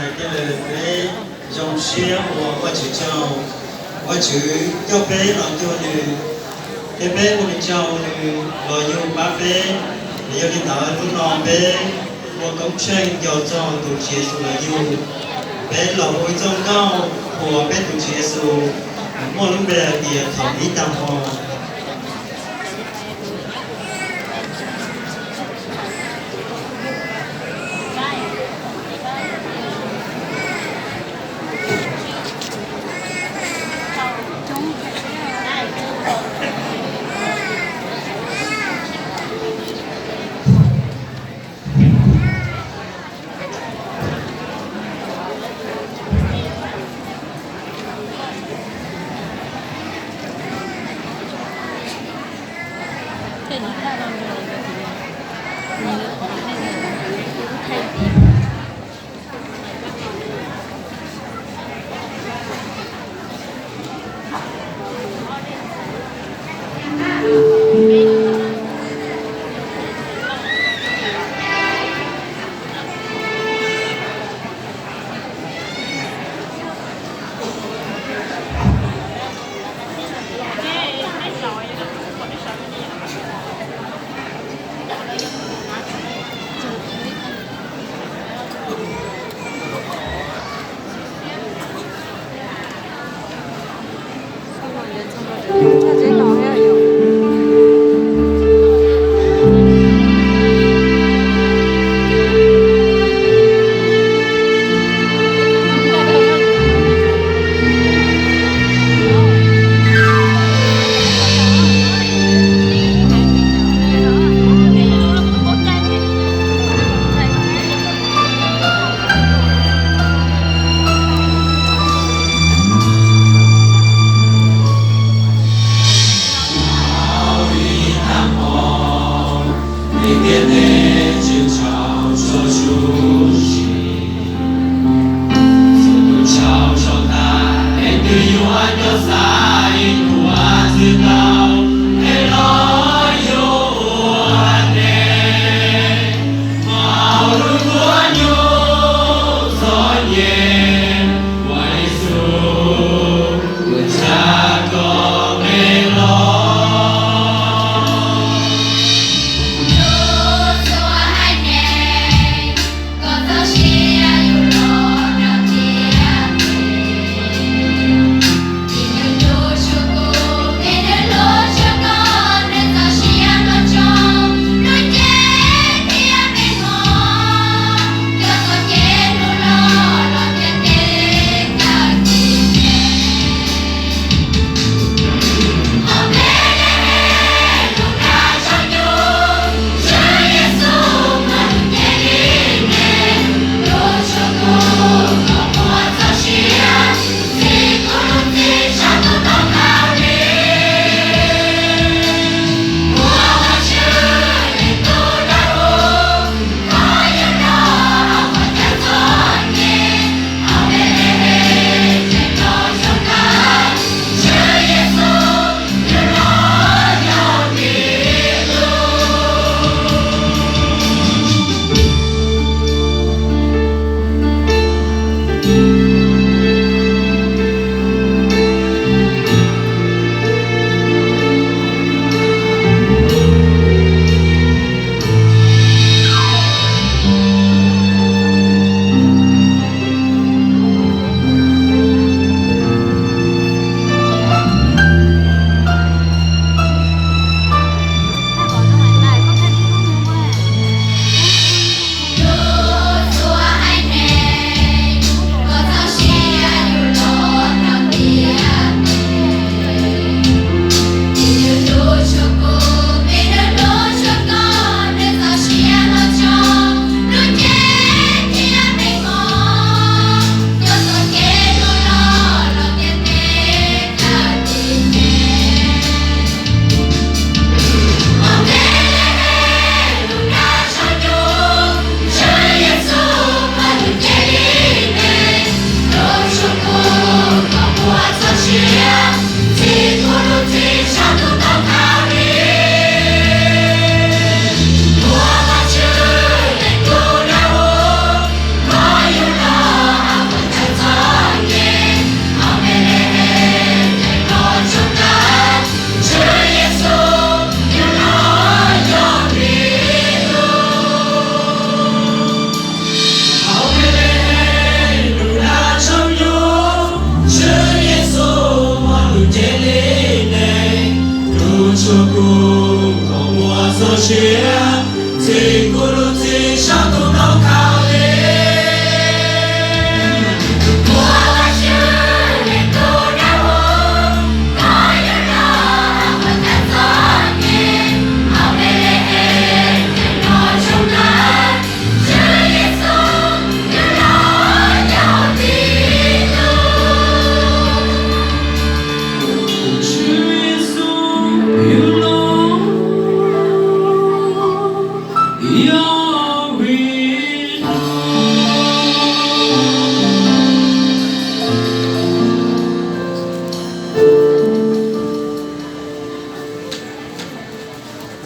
Tej lawm peb zoo siab ua Vajtswv tsaug, Vajtswv coj peb los cuag nws, thiab peb ua nws tsaug nws los yug pab peb. Yog li ntawd hnub no peb ua koob tsheej nco txog tus Tswv Yexus los yug, peb los ua ib txoj nkauj qhuas peb tus Tswv Yexus muaj lub npe hais tias Thaum Ib Tag Hmo.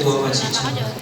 ua ua tsis tshua